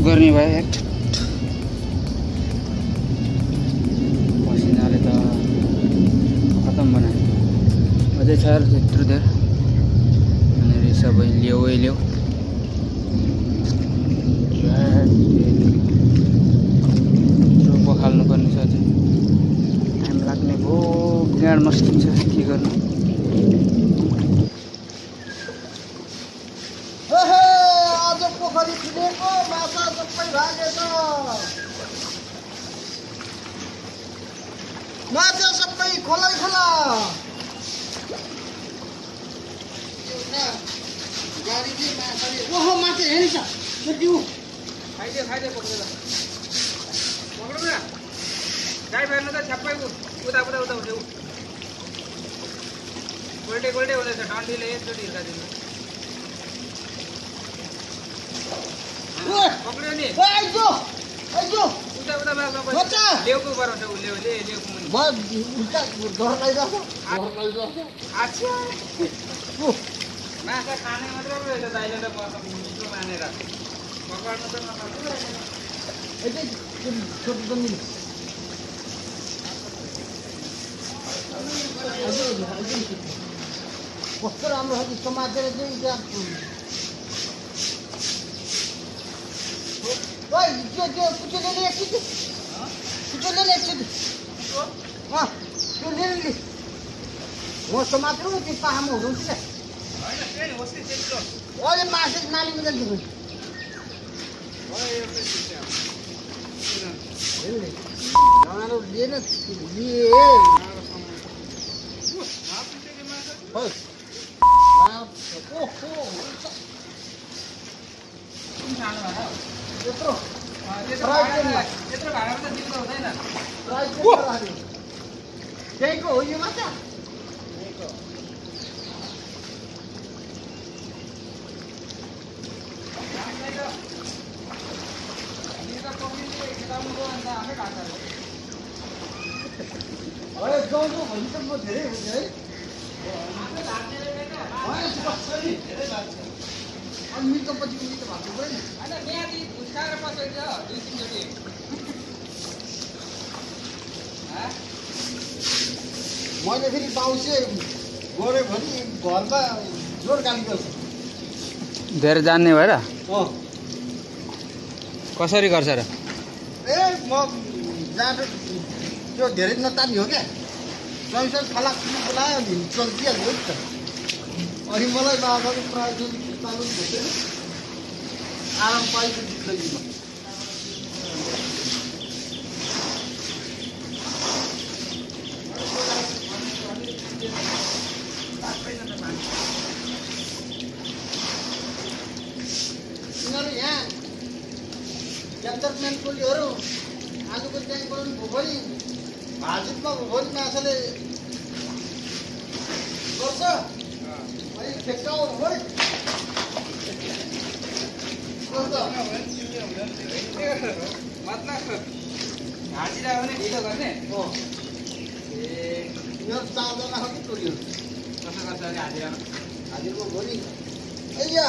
गर्ने भयो पसिनाले त खतम बनायो अझै छ त्यत्रो धेर अनि सबै ल्याउ पखाल्नु पर्ने छ अझै टाइम लाग्ने भयो गाड मस्किन्छ के गर्नु पोखरी खुलेको माछा सबै भागेछ माछा सबै खोलै खोला गाडीले माछाले ओहो माछा हेरिछ दिउ खाइदे पक्रेर पक्रो न गाई फेर्नु त छ्याप्पै उता उठ्यो गोल्टे हुँदैछ डन्डीले एकचोटि हिर्कादिनु पक्रियो नि आइजो उता बाबा ल्याउको बराउँछ उ ल्याउको मुनि उल्टा डर लागिरहेको अच्छा माछा खाने मात्रै रहेछ दाइले त मिठो मानेर पकाउनु त कस्तो राम्रो छ समातेर चाहिँ म समातेर त्यो पाहामा हुनुहुन्छ अहिले मासु नालीमा जान्छ लिएन यत्रो भाडामा त दिनु हुँदैन त्यहीको हो यो माछा जाउँदो भने त म धेरै हुन्छ है अनि मिल्को पछि मिल्को भएको पऱ्यो होइन बिहादी उस्काएर पसेको छ 2-3 चोटि मैले फेरि बाउसे गऱ्यो भने घरमा जोर गाली गर्छ धेरै जान्ने भएर कसरी गर्छ र ए म जाँदा त्यो धेरै नतानी हो क्या जैसा फलाक बोलायो नि चल्किहाल्यो नि त अनि मलाई बाबाको प्रायः चालु हुँदैन आराम पाइन्छ जिन्दगीमा यिनीहरू यहाँ क्याप्चरम्यान टोलीहरू आलुको ट्याङ्कबाट भोगोली भाजितमा भोगोली माछाले गर्छ अनि ठेक्काउ भोगोली मतलब हाजिरा भने ढिलो गर्ने यिनीहरू 4 जना हो कि टोलीहरू कसो गर्छ अरे हाजिरामा हाजिरमा भोलि अಯ್या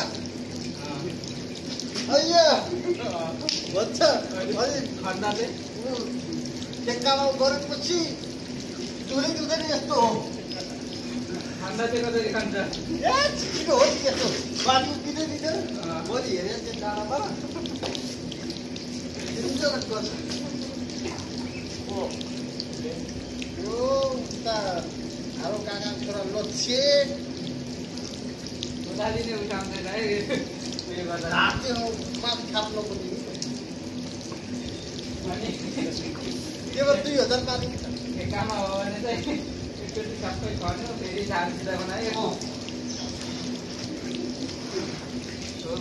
अయ్యా వచ్చ అది ఖండాले टेक्कामा गरेपछि चुली दुख्दैन यस्तो हो खन्दा चाहिँ कसरी खान्छ ए छिटो हो नि यस्तो बाटो दिँदै दिँदैन भोलि हेरेर चाहिँ डाँडामा गर्छ ओ छेट उठालिने उठाउँदैन है उयो गर्दा राति माथि खाप्नु पर्ने अनि त्यो 2000 पानी ठेकामा हो भने चाहिँ एकचोटि सबै खन्यो फेरि झार सिधा बनायो हो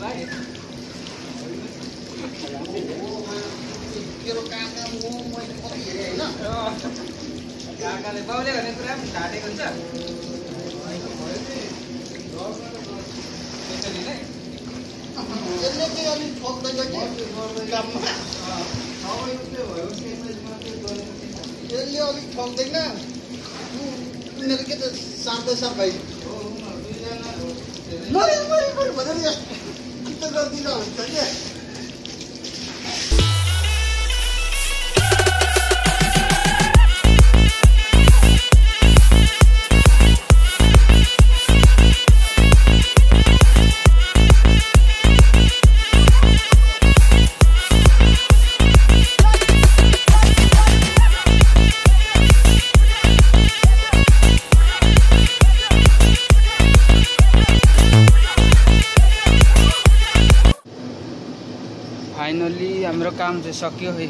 भाइ तेरो काका मैले कति हेरेँ होइन काकाले बाउले भने पुरा पनि ढाँटेको हुन्छ त्यसरी नै यसले चाहिँ अलिक ठोक्दैन कि काममा यसले अलिक ठोक्दैन उनीहरू के त सार्दैछ भाइ भनेर यस्तो गरिदिँदा हुन्छ क्या फाइनली हाम्रो काम चाहिँ सक्यो है